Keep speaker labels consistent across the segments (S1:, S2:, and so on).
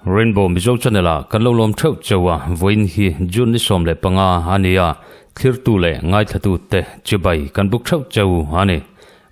S1: Rainbow Mizo Channel ah kan lo lawm theuh cheu a, vawiin hi June ni 15 a ni a, thlirtu leh ngaithlatu te chibai kan buk theuh cheu a ni.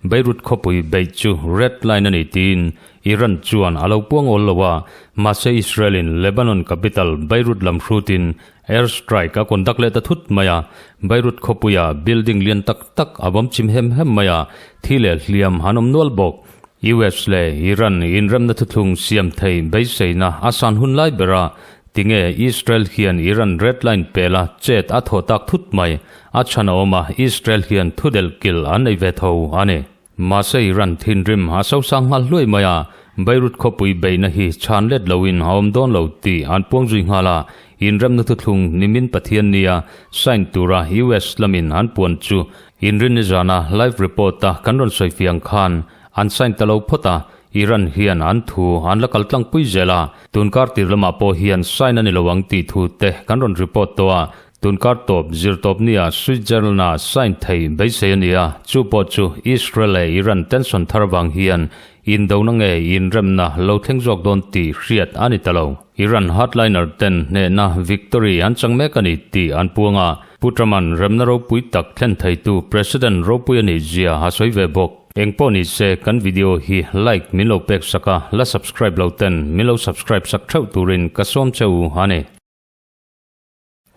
S1: Beirut khawpui beih chu red line a ni tiin Iran chuan a lo puang awl lo a, mahse Israel in Lebanon capital Beirut lam hrutin air strike a conduct leh ta thut mai a, Beirut khawpuia building lian tak tak a bawm chim hem hem mai a, thi leh hliam an awm nual bawk. US leh Iran inremna thuthlung siam thei beiseina a san hun lai ber a, tinge Israel hian Iran red line pela chet a thaw tak thut mai, a chhan a awm a, Israel hian thudelh kilh an nei ve tho a ni. Mahse Iran thinrim a sosang nghal hluai mai a, Beirut khawpui beihna hi chhan let loin a awm dawn lo tih an puang zui nghal a, inremna thuthlung nimin Pathian nia sign tura US lamin an puan chu Inrin nizana live report a kan rawn sawi fiang khan an sign ta lo phawt a, Iran hian an thu an la kal tlangpui zel a, tunkar tir lamah pawh hian sign a ni lo ang tih thu te kan rawn report tawh a, tunkar tawp zir tawp nia Switzerland a sign thei beisei a ni a, chu pawh chu Israel leh Iran tension thar vang hian indona nge inremna lo thleng zawk dawn tih hriat a ni ta lo. Iran hardliner ten hnehna victory an chang mek a ni tih an puang a, Pu Truman remna ropui tak thlen theitu President ropui a nih zia a sawi ve bawk. Eng pawh ni se kan video hi like min lo pek sak a, la subscribe lo ten min lo subscribe sak theuh turin ka sawm che u a ni.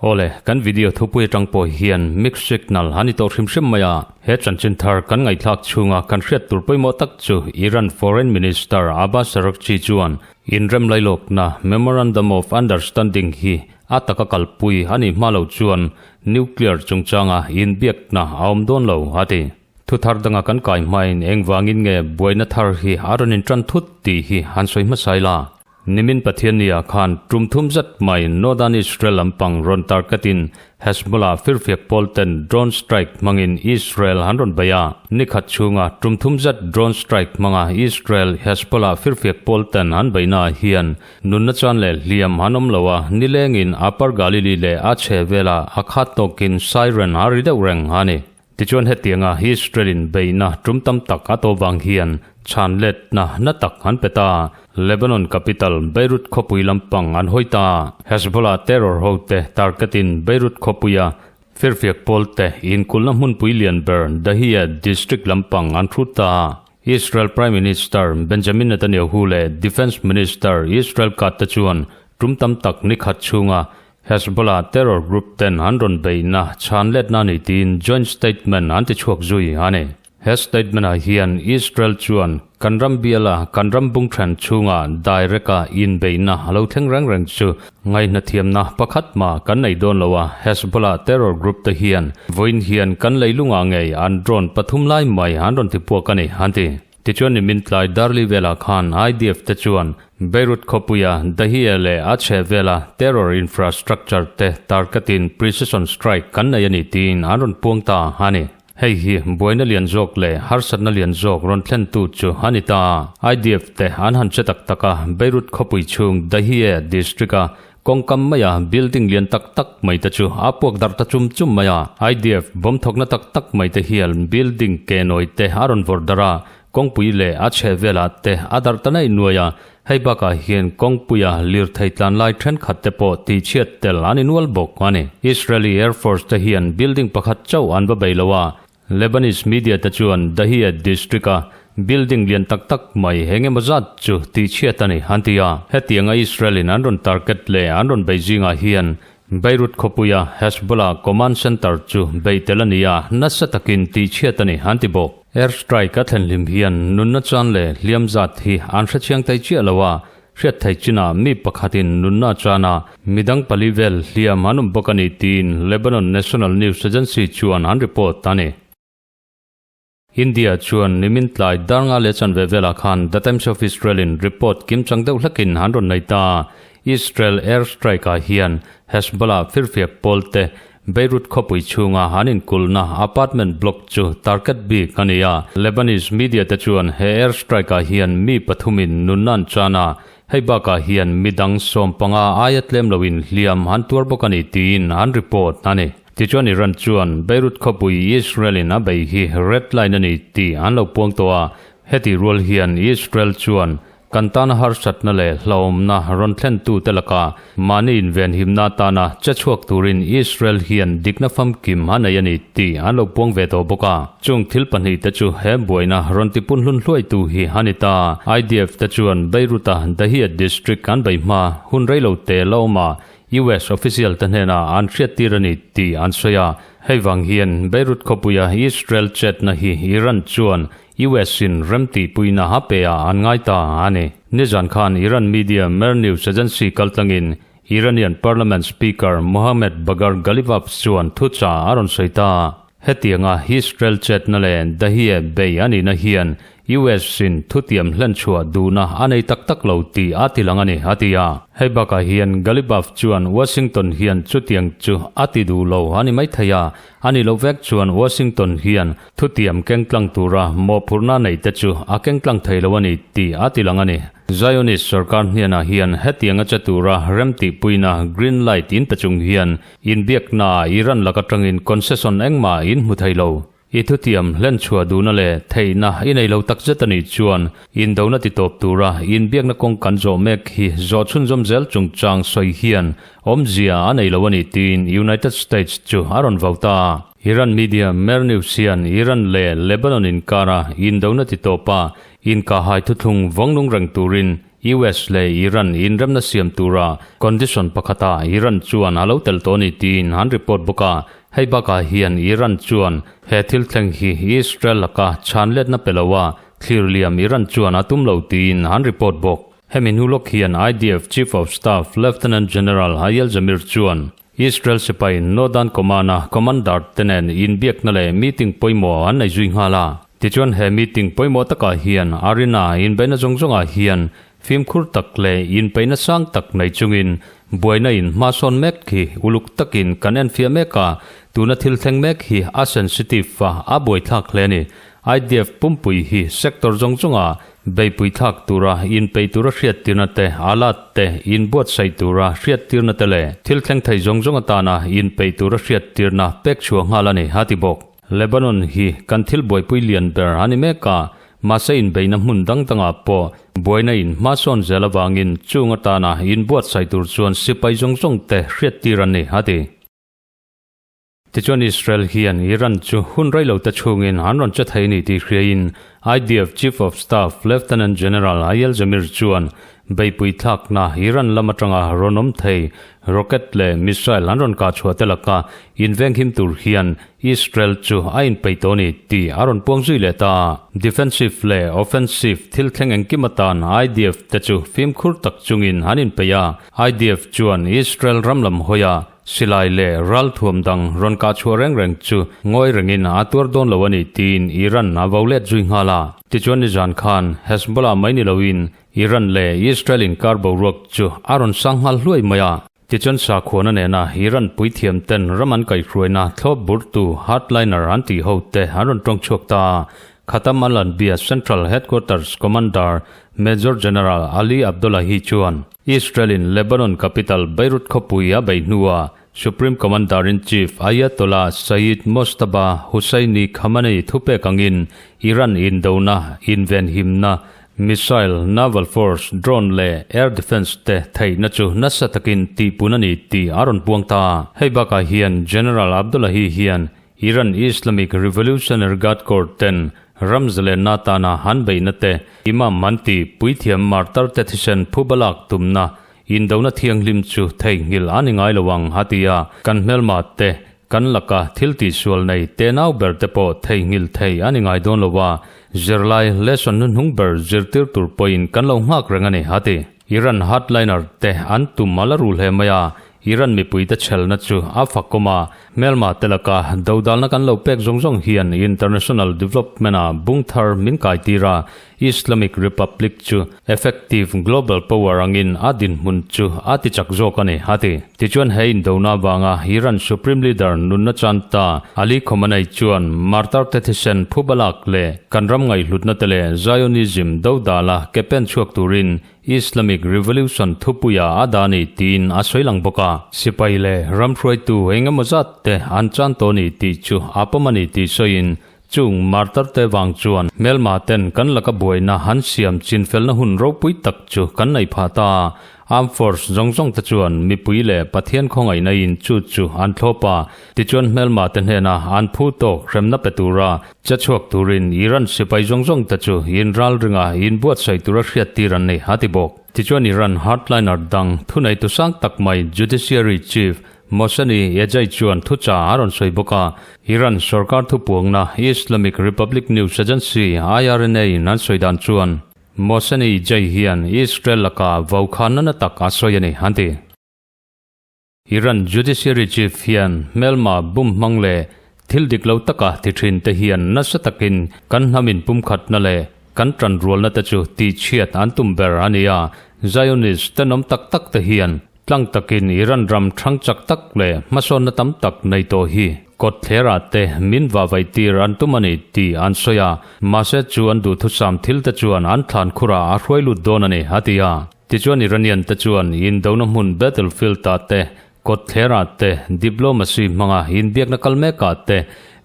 S1: Awle, kan video thupui atang pawh hian mixed signal a ni tawh hrim hrim mai a, he chanchin thar kan ngaihthlak chhunga kan hriat tur pawimawh tak chu Iran Foreign Minister Abbas Araghchi chuan inrem lailawkna Memorandum of Understanding hi A taka kalpui a nih hma lo chuan nuclear chungchanga inbiakna a awm dawn lo, a ti. Thu thar danga kan kai hmain engvangin nge buaina thar hi a rawn intan thut tih hi han sawi hmasa ila. Nimin Pathiannia khan tum thum zat mai Northern Israel lampang rawn targetin Hezbollah firfiak pawl ten drone strike hmangin Israel an rawn bei a, ni khat chhunga tum thum zat drone strike hmanga Israel Hezbollah firfiak pawl ten an beihnaah hian Nunna chuan leh hliam an awm lo a, nilengin Upper Galilee leh a chhe vela a khat tawkin siren a ri deuh reng a ni. Tichuan hetianga Israel-in beihna tum tam tak a tawh vang hian chhan letna na tak an pe ta. Lebanon capital Beirut khawpui lampang an hawi ta. Hezbollah terror hote target-in Beirut khawpuia firfiak pawlte inkulhna hmunpui lian ber Dahiya district lampang an hrut ta. Israel Prime Minister Benjamin Netanyahu leh Defence Minister Israel Katz te chuan tum tam tak ni khat chhunga Hezbollah terror group ten an rawn beihna chhan letna ni tiin joint statement an ti chhuak zui a ni. He statement ah hian Israel chuan kan ram biala kan ram bung then chhunga direct a inbeihna a lo thleng reng reng chu Ngaihnathiamna pakhat mah kan nei dawn lo a, Hezbollah terror group te hian vawiin hian kan leilungah ngei an drone pathum lai mai an rawn ti puak a ni, an ti. Tichuan nimin tlai Darli velah khan IDF te chuan Beirut khawpuia Dahiya leh a chheh vela terror infrastructure te targetin precision strike kan nei a ni tiin an rawn puang ta a ni. Hei hi buaina lian zawk leh harsatna lian zawk rawn thlentu chu a ni ta. IDF te an han che tak tak a, Beirut khawpui chhung Dahieh district-a kawngkam maia building lian tak tak mai te chu a puak darh ta chum chum mai a. IDF bawm thawkna tak tak mai te hian building ke nawi te a rawn vawrh darh a, kawngpui leh a chheh velah te a darh ta naih nuai a. Hei bakah hian kawngpuia lirthei tlan lai thenkhat te pawh tihchhiat tel an innual bawk a ni. Israeli Air Force te hian building pakhat chauh an va bei lo a, Lebanese media te chuan Dahiya district-a building lian tak tak mai eng emaw zat chu tihchhiat a ni an ti a. Hetianga Israel-in an rawn target leh an rawn bei zingah hian Beirut khawpuia Hezbollah command center chu bei tel a ni a, nasa takin tihchhiat a ni an ti bawk. Air strike a thlen hlim hian nunna chan leh hliam zat hi an hrechiang thei chiah lo a, hriat thei chinah mi pakhatin nunna a chan a, midang pali vel hliam an awm bawk a ni tiin Lebanon National News Agency chuan an report a ni. India chuan nimin tlai dar nga leh chanve velah khan The Times of Israel-in report kimchang deuh hlakin an rawn nei ta. Israel air strike-ah hian Hezbollah firfiak pawlte Beirut khawpui chhunga an inkulhna apartment block chu target bik a ni a. Lebanese media te chuan he air strike-ah hian mi pathumin nunna an chan a, hei bakah hian midang 15 aia tlem loin hliam an tuar bawk a ni tiin an report a ni. Tichuan Iran chuan Beirut khawpui Israel in a bei hi red line a ni tih an lo puang tawh a, heti rual hian Israel chuan kan tana harsatna leh hlauhawmna rawn thlentute lakah mahni invenhimna atana che chhuak turin Israel hian dikna famkim a nei a ni tih an lo puang ve tawh bawk a. Chung thil pahnihte chu he buaina rawn tipun hlun hluaitu hi a ni ta. IDF te chuan Beirut-a Dahiya district an bei hma hun reilote la awm a, US official te hnenah an hriattir a ni tih an sawi a. Hei vang hian Beirut khawpuia Israel chetna hi Iran chuan US in remtihpuina a pe ah an ngai ta a ni. Nizan khan Iran media Mehr News Agency kaltlangin Iranian Parliament Speaker Mohammad Bagher Ghalibaf chuan thuchah a rawn sawi ta. Hetianga Israel chetna leh Dahieh bei a nihna hian US in thutiam hlenchhuah duhna a nei tak tak lo tih a ti lang a ni, a ti a. Hei bakah hian Ghalibaf chuan Washington hian chutiang chu a ti duh lo a ni maithei a, a ni loh vek chuan Washington hian thutiam kengtlang tura mawhphurhna neih te chu a kengtlang thei lo a ni tih a ti lang a ni. Zionist sorkar hnenah hian hetianga che tura remtihpuina green light in pe chung hian Inbiaknaah Iran lak atangin concession engmah in hmu thei lo. I thutiam hlenchhuah duhna leh theihna i nei lo takzet a nih chuan indona titawp tura inbiakna kawng kan zawh mek hi zawh chhunzawm zel chungchang sawi hian awmzia a nei lo a ni tiin United States chu a rawn vau ta. Iran media Mehr News hian Iran leh Lebanon inkara indona titawpa inkahhai thuthlung vawngnung reng turin US leh Iran inremna siam tura condition pakhata Iran chuan a lo tel tawh a ni tiin an report bawk a. Hei bakah hian Iran chuan he thil thleng hi Israel laka chhanletna pe lo a, thlir liam Iran chuan a tum lo tiin an report bawk. Hemi hnu lawk hian IDF Chief of Staff Lieutenant General Eyal Zamir chuan Israel sipai Northern Command-a commander te nen inbiakna leh meeting pawimawh an nei zui nghal a. Tichuan he meeting pawimawh takah hian Arina inbeihna zawng zawngah hian fimkhur tak leh inpeihna sang tak nei chungin buaina in hmasawn mek hi uluk takin kan enfiah mek a, tuna thil thleng mek hi a sensitive a, a buaithlak hle a ni. IDF pumpui hi sector zawng zawngah Beipui thlak tura inpeih tura hriattirna te, alat te, inbuatsaih tura hriattirna te leh thil thleng thei zawng zawng atana inpeih tura hriattirna pek chhuah nghal a ni, a ti bawk. Lebanon hi kan thil buaipui lian ber a ni mek a, mahse inbeihna hmun dang dangah pawh buaina in hmasawn zel avangin chung atana inbuatsaih tur chuan sipai zawng zawng te hriattir an ni, a ti. Tichuan Israel hian Iran chu hun rei lo te chhungin an rawn che thei a ni tih hriain IDF Chief of Staff Lieutenant General Eyal Zamir chuan beihpui thlakna Iran lam atanga rawn awm thei rocket leh missile an rawn kah chhuah te laka invenghim tur hian Israel chu a inpeih tawh a ni tih a rawn puang zui leh ta. Defensive leh offensive thil thleng engkim atan IDF te chu fimkhur tak chungin an inpeih a, IDF chuan Israel ram lam hawia Silai leh ralthuam dang rawn kah chhuah reng reng chu ngawi rengin a tuar dawn lo a ni tiin Iran a vo let zui nghal a. Tichuan nizan khan Hezbollah mai ni loin Iran leh Israel inkar boruak chu a rawn sang nghal hluai mai a. Tichuan sakhuana nena Iran puithiam ten ram an kaihhruaina thlawp burtu hardliner an tih ho te an rawn tawng chhuak ta a. Khatam al-Anbiya Central Headquarters Commander Major General Ali Abdollahi chuan, Israel-in Lebanon capital Beirut khawpui a beih hnuah Supreme Commander-in-Chief Ayatollah Sayyid Mojtaba Hosseini Khamenei thupek angin Iran indona, invenhimna, missile, naval force, drone leh air defence te theihna chu nasa takin tihpun a ni tih a rawn puang ta. Hei bakah hian General Abdollahi hian Iran Islamic Revolutionary Guard Corps ten ram zalenna atana han beihna te, Imam an ti puithiam martar te thisen phuba lak tumna, indona thianghlim chu theihnghilh a ni ngai lo ang a ti a, kan hmelma te, kan laka thil tihsual nei tenau ber te pawh theihnghilh thei a ni ngai dawn lo a, zirlai lesson hnuhnung ber zirtir tur pawhin kan lo nghak reng a ni a ti. Iran hardliner te an tum a la rul hle mai a, Iran mipuite chhelna chu a fakawm a, hmelma te laka dodalna kan lo pek zawng zawng hian international development ah bung thar min kai tir a, Islamic Republic chu effective global power angin a dinhmun chu a ti chak zawk a ni, a ti. Tichuan he indona avanga Iran Supreme Leader nunna chan ta Ali Khamenei chuan martar te thisen phubalak leh kan ram ngaihhlutna te leh Zionism dodala ke pen chhuak turin Islamic Revolution thupuia a dah a ni tiin a sawi lang bawk a. Sipai leh ram hruaitu eng emaw zat te an chan tawh a ni tih chu a pawm a ni tih sawiin chung martar te vang chuan hmelma ten kan laka buaina an siam chinfelna hun ropui tak chu kan nei phah ta a. Armed Force zawng zawng te chuan mipui leh Pathian khawngaihna in chu chu an thlawp a, tichuan hmelma te hnena an phu tawk hremna pe tura Che chhuak turin Iran sipai zawng zawng te chu in ral ringa in buatsaih tura hriat tir an ni, a ti bawk. Tichuan Iran hardliner dang thuneitu sang tak mai Judiciary Chief Mohseni Ejei chuan thucha a rawn sawi bawk a, Iran sorkar thupuangna Islamic Republic News Agency, IRNA, in an sawi dan chuan Mohseni Ejei hian Israel lakah vaukhana na tak a sawi a ni, an ti. Iran Judiciary Chief hian hmelma bum hmang leh thil dik lo taka ti thin te hian nasa takin kan hnam inpumkhatna leh kan tanrualna te chu tihchhiat an tum ber a ni a, Zionist tenawm tak tak te hian tlang takin Iran ram thang chak tak leh hmasawnna tam tak nei tawh hi kawt thlerah te min vahvaih tir an tum a ni tih an sawi a, mahse chu an duhthusam thil te chuan an thlan khurah a hruai lut dawn a ni, a ti a. Tichuan Iranian te chuan indona hmun battlefield ah te, kawtthler ah te, diplomacy hmanga inbiakna kal mek ah te,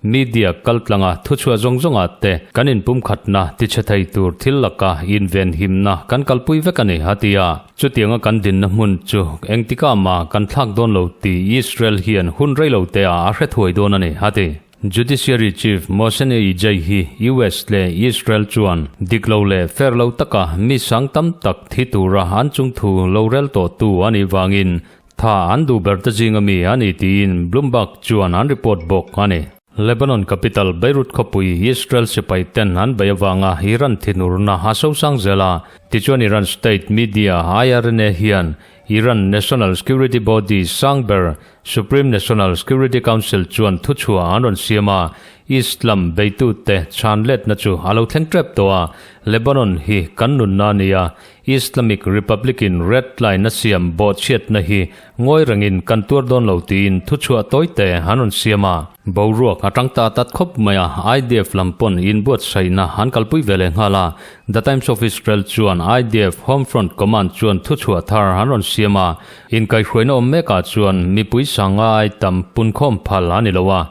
S1: media kaltlanga thuchhuah zawng zawng ah te kan inpumkhatna tichhe thei tur thil laka invenhimna kan kalpui vek a ni, a ti a. Chutianga kan dinna hmun chu engtikah mah kan thlak dawn lo tih Israel hian hun reilo te ah a hre thuai dawn a ni, a ti. Judiciary Chief Mohsen Ejei hi US leh Israel chuan dik lo leh fair lo taka mi sang tam tak thi tura an chungthu lo rel tawhtu a nih vangin tha an duh ber te zinga mi a ni tiin Bloomberg chuan an report bawk a ni. Lebanon capital Beirut khawpui Israel sipai ten an bei avanga Iran thinurna a sosang zel a, tichuan Iran state media IRNA hian Iran National Security Body sang ber Supreme National Security Council chuan thuchhuah an rawn siam a, Islam beitute chhan letna chu a lo thleng tep tawh a, Lebanon hi kan nunna a ni a, Islamic Republic-in red line a siam bawhchhiatna hi ngawi rengin kan tuar dawn lo tiin thuchhuah tawite an rawn siam a. Boruak a tang ta tat khawp mai a, IDF lam pawn inbuatsaihna an kalpui ve leh nghal a, The Times of Israel chuan IDF Home Front Command chuan thuchhuah thar an rawn siam a, Inkaihhruaina awm mekah chuan mipui sanga ai tam punkhawm phal a ni lo a,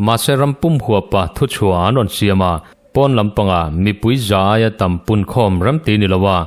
S1: mahse ram pum huapa thuchhuah an rawn siam a, pawn lampangah mipui za aia tam punkhawm remti ni lo a,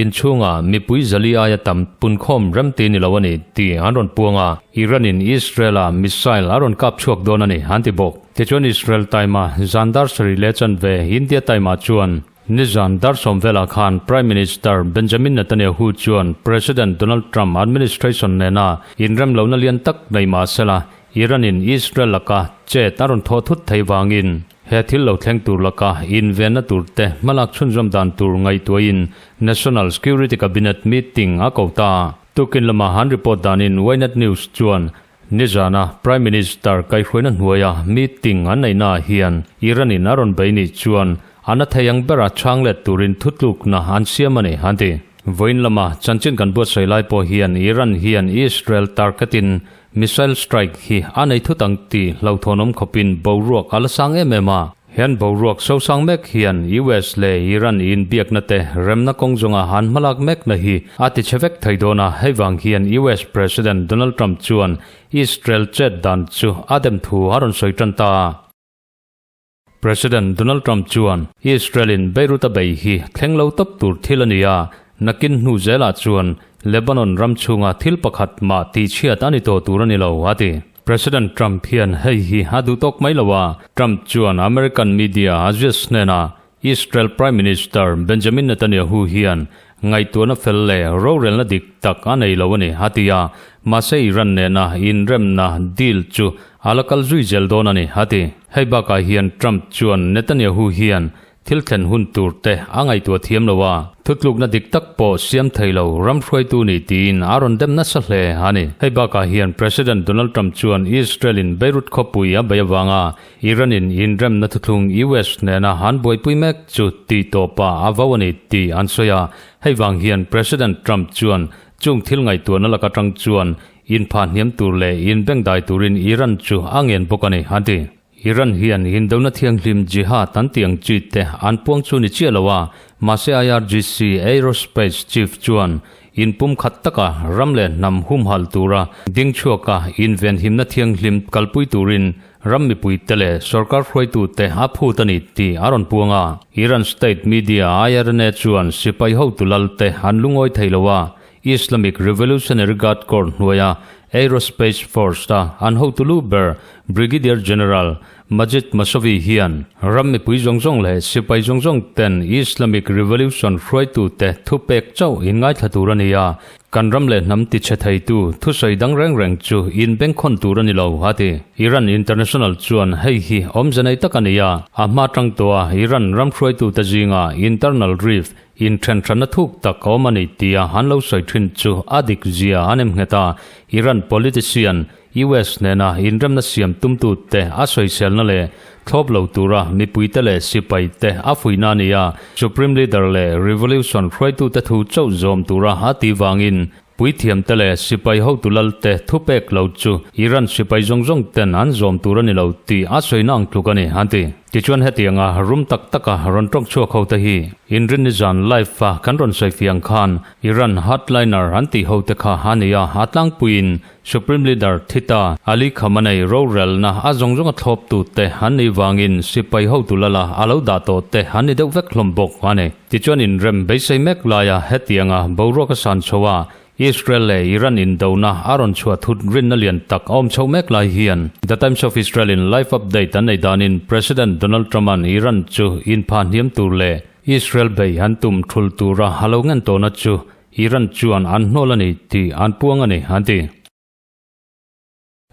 S1: inchhungah mipui zali aia tam punkhawm remti ni lo a ni tih an rawn puang a, Iran-in Israel-a missile a rawn kap chhuak dawn a ni an ti bawk. Tichuan Israel time-a zan dar sarih leh chanve India time-ah chuan Nizan dar sawm velah khan Prime Minister Benjamin Netanyahu chuan President Donald Trump administration nena inremlohna lian tak nei mah sela Iran-in Israel laka chet a rawn thawh thut thei vangin he thil lo thleng tur laka invenna tur te hmalak chhunzawm dan tur ngaihtuahin National Security Cabinet meeting a ko ta. Tukin lama han report danin Ynet News chuan Nizana Prime Minister kaihhruaina hnuaia meeting an neihnaah hian Iran-in a rawn bei nih chuan a na thei ang bera chhang let turin thutlukna an siam a ni, an ti. Vawiin lama chanchin kan buatsaih lai pawh hian Iran hian Israel target-in missile strike hi a nei thut ang tih hlauhthawnawm khawpin boruak a la sang em em a. Hen boruak sosang mek hian US leh Iran inbiakna te remna kawng zawnga han hmalak mekna hi a ti chhe vek thei dawn a, hei vang hian US President Donald Trump chuan Israel chet dan chu a dem thu a rawn sawi tan ta. President Donald Trump chuan Israel-in Beirut a bei hi thleng lo tawp tur thil a ni a, nakin hnu zelah chuan Lebanon ram chhunga thil pakhat mah tihchhiat a ni tawh tur a ni lo, a ti. President Trump hian hei hi a duh tawk mai lo a, Trump chuan American media Axios hnenah Israel Prime Minister Benjamin Netanyahu hian ngaihtuahna fel leh rorelna dik tak a nei lo a ni, a ti a, mahse Iran nena inremna deal chu a la kal zui zel dawn a ni, a ti. Hei bakah hian Trump chuan Netanyahu hian Thil thlen hun tur te a ngaihtuah thiam lo a, thutlukna dik tak pawh siam thei lo ram hruaitu ni tiin a rawn dem nasa hle a ni. Hei bakah hian President Donald Trump chuan Israel-in Beirut khawpui a bei avanga Iran-in inremna thuthlung US nena an buaipui mek chu tih tawpah a vo a ni tih an sawi a, hei vang hian President Trump chuan chung thil ngaihtuahna lak atang chuan inphah hniam tur leh inbengdai turin Iran chu a ngen bawk a ni, an ti. Iran hian Hindona thianghlim Jihad an tih ang chi te an puang chu ni chiah lo a, Mahse IRGC Aerospace Chief chuan inpum khat taka ram leh hnam humhal tura ding chhuaka invenhimna thianghlim kalpui turin ram mipuite leh sorkar hruaitute a phut a ni tih a rawn puang a. Iran state media IRNA chuan sipai hotu lalte an lungawi thei lo a, Islamic Revolutionary Guard Corps hnuaia Aerospace Force-a an hotu lu ber Brigadier General Majid Mousavi hian ram mipui zawng zawng leh sipai zawng zawng ten Islamic Revolution hruaitute thupek chauh inngaithla tur a ni a, kan ram leh hnam tichhe theitu thusawi dang reng reng chu inbengkhawn tur a ni lo, a ti. Iran International chuan hei hi awmze nei tak a ni a, a hma tang tawha Iran ram hruaitute zinga internal rift Inthenhranna thuk tak a awm a ni tia an lo sawi thin chu a dik zia an em nghet a, Iran politician US nena inremna siam tumtute a sawiselna leh thlawp lo tura mipuite leh sipaite a fuihna a ni a, Supreme Leader leh Revolution hruaitute thu chauh zawm tura a tih vangin Puithiamte leh sipai hotu lalte thupek lo chu Iran sipai zawng zawng ten an zawm tur a ni lo tih a sawina ang tluk a ni, an ti. Tichuan hetianga rum tak taka rawn tawng chhuak hote hi Inrinni zan live a kan rawn sawi fiang khan Iran hardliner an tih hote kha a ni a, a tlangpuiin Supreme Leader Thita Ali Khamenei rorelna a zawng zawnga thlawptute an nih vangin sipai hotu lala a lo dah tawhte an ni deuh vek hlawm bawk a ni. Tichuan inrem beisei mek laia hetianga boruak a san chho a, Israel leh Iran indona a rawn chhuah thut rinna lian tak a awm chho mek lai hian The Times of Israel in live update an nei danin President Donald Trump-a'n Iran chu inpha hniam tur leh Israel bei an tum thul tura a lo ngen tawhna chu Iran chuan an hnawl a ni tih an puang a ni, an ti.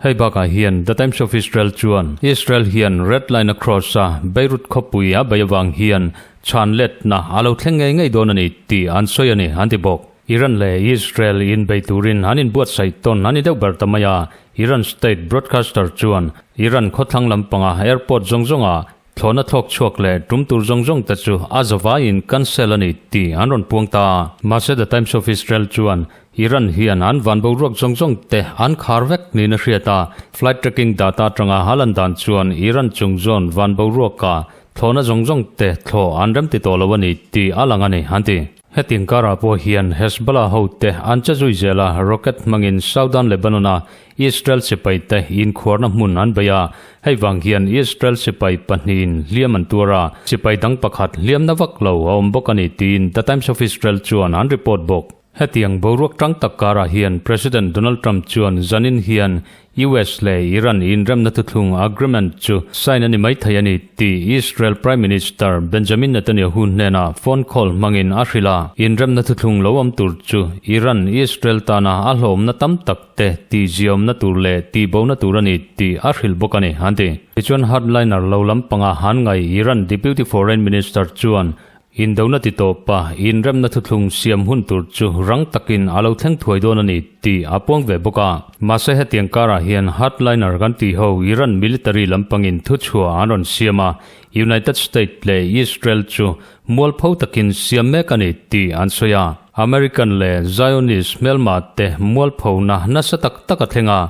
S1: Hei bakah hian The Times of Israel chuan Israel hian Red Line a cross a, Beirut khawpui a bei avang hian chhan letna a lo thleng ngei ngei dawn a ni tih an sawi a ni, an ti bawk. Iran leh Israel inbei turin an inbuatsaih tawn a ni deuh ber ta mai a, Iran state broadcaster chuan Iran khawthlang lampanga airport zawng zawngah Thlawhna thlawk chhuak leh tum tur zawng zawng te chu a zavaiin cancel a ni tih an rawn puang ta. Mahse The Times of Israel chuan Iran hian an van boruak zawng zawng te an khar vek niin a hriat a, flight tracking data atanga a lan dan chuan Iran chung zawn van boruaka thlawhna zawng zawng te thlawh an remti tawh lo a ni tih a lang a ni, an ti. Hetiang karah pawh hian Hezbollah hote an che zui zel a, rocket hmangin Southern Lebanon-a Israel sipaite inkhuarna hmun an bei a, hei vang hian Israel sipai pahnihin hliam an tuar a, sipai dang pakhat hliamna vak lo a awm bawk a ni tiin The Times of Israel chuan an report bawk. Hetiang boruak tang tak karah hian President Donald Trump chuan zanin hian US leh Iran inremna thuthlung agreement chu sign a ni mai thei a ni tih Israel Prime Minister Benjamin Netanyahu hnenah phone call hmangin a hrilh a. Inremna thuthlung lo awm tur chu Iran Israel tana a hlawmna tam tak te tihziawmna tur leh tihbona tur a ni tih a hrilh bawk a ni, an ti. Tichuan hardliner lo lampanga han ngai Iran Deputy Foreign Minister chuan Indona ti tawp a, inremna thuthlung siam hun tur chu rang takin a lo thleng thuai dawn a ni tih a puang ve bawk a. Mahse hetiang karah hian hardliner kan tih ho Iran military lampangin thuchhuah an rawn siam a, United State leh Israel chu mualpho takin siam mek a ni tih an sawi a. American leh Zionist hmelma te mualphona nasa tak tak a thleng a,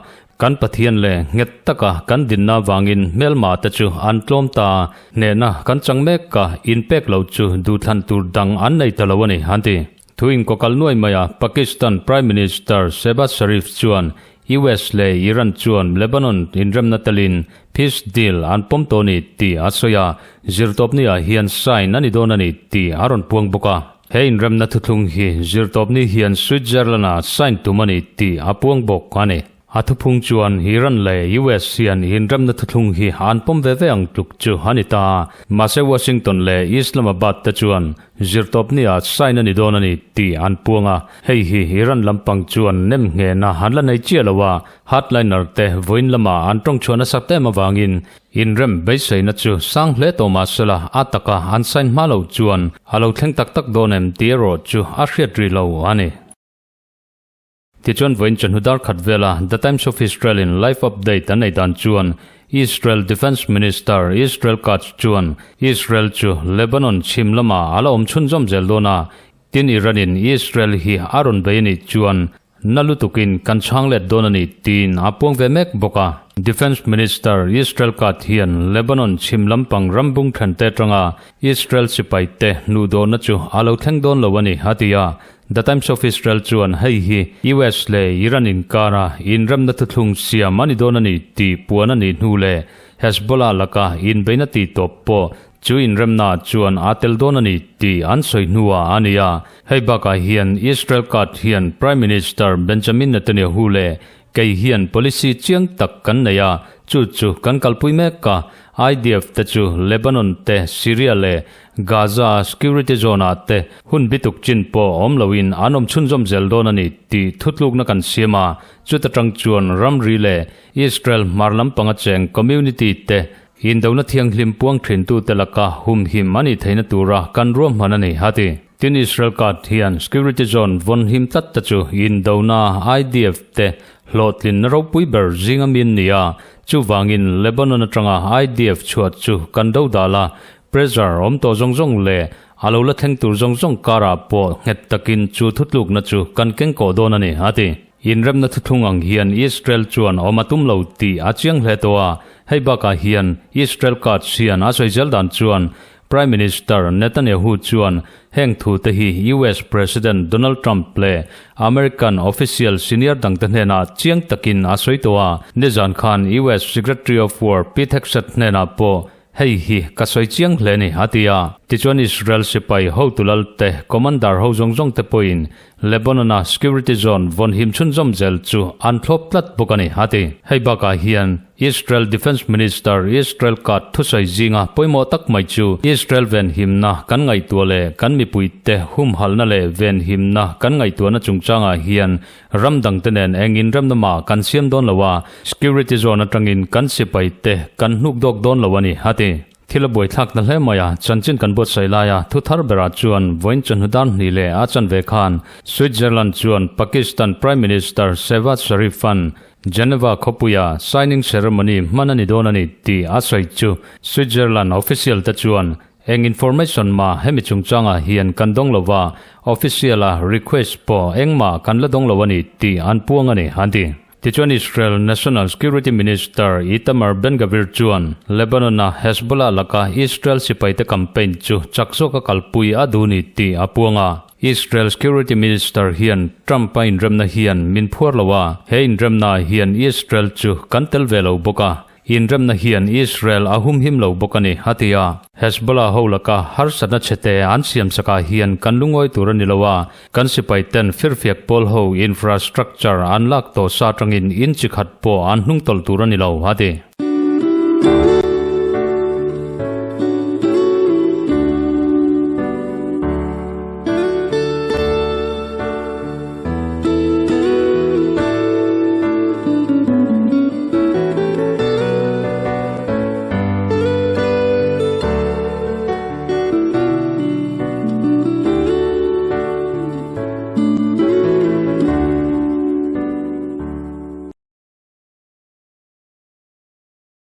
S1: Kan Pathian leh nghet taka kan dinna vangin hmelma te chu an tlawm ta, hnehna kan chang mek a, inpek lo chu duhthlan tur dang an nei ta lo a ni, an ti. Thu inkawkal nuai maia Pakistan Prime Minister Shehbaz Sharif chuan US leh Iran chuan Lebanon inremna telin peace deal an pawm tawh a ni tih a sawi a, zirtawpni ah hian sign a ni dawn a ni tih a rawn puang bawk a. He inremna thuthlung hi zirtawpni hian Switzerland-ah sign tum a ni tih a puang bawk a ni. A thuphung chuan Iran leh US hian inremna thuthlung hi an pawm ve ve ang tluk chu a ni ta. Mahse Washington leh Islamabad te chuan zirtawpni-ah sign a ni dawn a ni tih an puang a. Hei hi Iran lampang chuan nem nghehna an la nei chiah lo a, hardliner te vawiin lamah an tawngchhuah nasat em avangin Inrem beiseina chu sang hle tawh mah sela a taka an sign hma loh chuan a lo thleng tak tak dawn em tih erawh chu a hriat rih lo a ni. Tichuan vawiin chawhnu dar khat vela The Times of Israel in live update an nei dan chuan Israel Defence Minister Israel Katz chuan Israel chu Lebanon chhim lamah a la awm chhunzawm zel dawn a, tin Iran in Israel hi a rawn bei a nih chuan. Na lutukin kan chhang let dawn a ni tiin a puang ve mek bawk a. Defence Minister Israel Katz hian Lebanon chhim lampang ram bung thente atanga Israel sipai te hnuhdawhna chu a lo thleng dawn lo a ni, a ti a. The Times of Israel chuan hei hi US leh Iran inkara inremna thuthlung siam a ni dawn a ni tih puan a nih hnu leh Hezbollah laka inbeihna tihtawp pawh Chu inremna chuan aa tel dawn a ni tih an sawi hnuah a ni a. Hei bakah hian Israel card hian Prime Minister Benjamin Netanyahu leh kei hian policy chiang tak kan nei a, chu chu kan kalpui mek a. IDF te chu Lebanon te, Syria leh Gaza security zone ah te hun bituk chin pawh awm loin an awm chhunzawm zel dawn a ni tih thutlukna kan siam a. Chuta tang chuan ramri leh Israel hmar lampanga cheng community te Indona thianghlim puang thintute laka humhim a nih theihna tura kan ruahman a ni, a ti. Tin, Israel card hian security zone vawn him tlat te chu Indona IDF te hlawhtlinna ropui ber zinga min ni a, chuvangin Lebanon atanga IDF chhuat chu kan do dal a, pressure awm tawh zawng zawng leh a lo la thleng tur zawng zawng karah pawh nghet takin chu thutlukna chu kan kengkawh dawn a ni, a ti. Inremna thuthlung ang hian Israel chuan awm a tum lo tih a chiang hle tawh a, hei bakah hian Israel Katz hian a sawi zel dan chuan Prime Minister Netanyahu chuan heng thu te hi US President Donald Trump leh American official senior dangte hnenah chiang takin a sawi tawh a, nizan khan US Secretary of War Pete Hegseth hnenah pawh Hei hi ka sawi chiang hle ni, a ti a. Tichuan Israel sipai hotu lal te, commander ho zawng zawng te pawhin Lebanon-a security zone vawn him chhunzawm zel chu an thlawp tlat bawk a ni, a ti. Hei bakah hian Israel Defence Minister Israel Katz thusawi zinga pawimawh tak mai chu Israel venhimna kan ngaihtuah leh kan mipuite humhalhna leh venhimna kan ngaihtuahna chungchangah hian Ram dangte nen engin remna mah kan siam dawn lo a, security zone atangin kan sipai te kan hnuk dawk dawn lo a ni, a ti. Thil a buaithlak ta hle mai a, chanchin kan buatsaih laia thu thar berah chuan vawiin chawhnu dar hnih leh a chanve khan Switzerland chuan Pakistan Prime Minister Shehbaz Sharif-a'n Geneva khawpuia signing ceremony hman a ni dawn a ni tih a sawi chu Switzerland official te chuan Eng information mah hemi chungchangah hian kan dawng lo va, official a request pawh engmah kan la dawng lo a ni tih an puang a ni, an ti. Tichuan Israel National Security Minister Itamar Ben-Gvir chuan Lebanon-a Hezbollah laka Israel sipaite campaign chu chak zawka kalpui a duh ni tih a puang a. Israel Security Minister hian Trump-a inremna hian min phuar lo a, he inremnaah hian Israel chu kan tel ve lo bawk a, Inremna hian Israel a humhim lo bawk a ni, a ti a. Hezbollah ho laka harsatna chhete an siamsakah hian kan lungawi tur a ni lo a, kan sipaiten firfiak pawl ho infrastructure an lak tawh sa atangin in chi khat pawh an hnungtawlh tur a ni lo, a ti.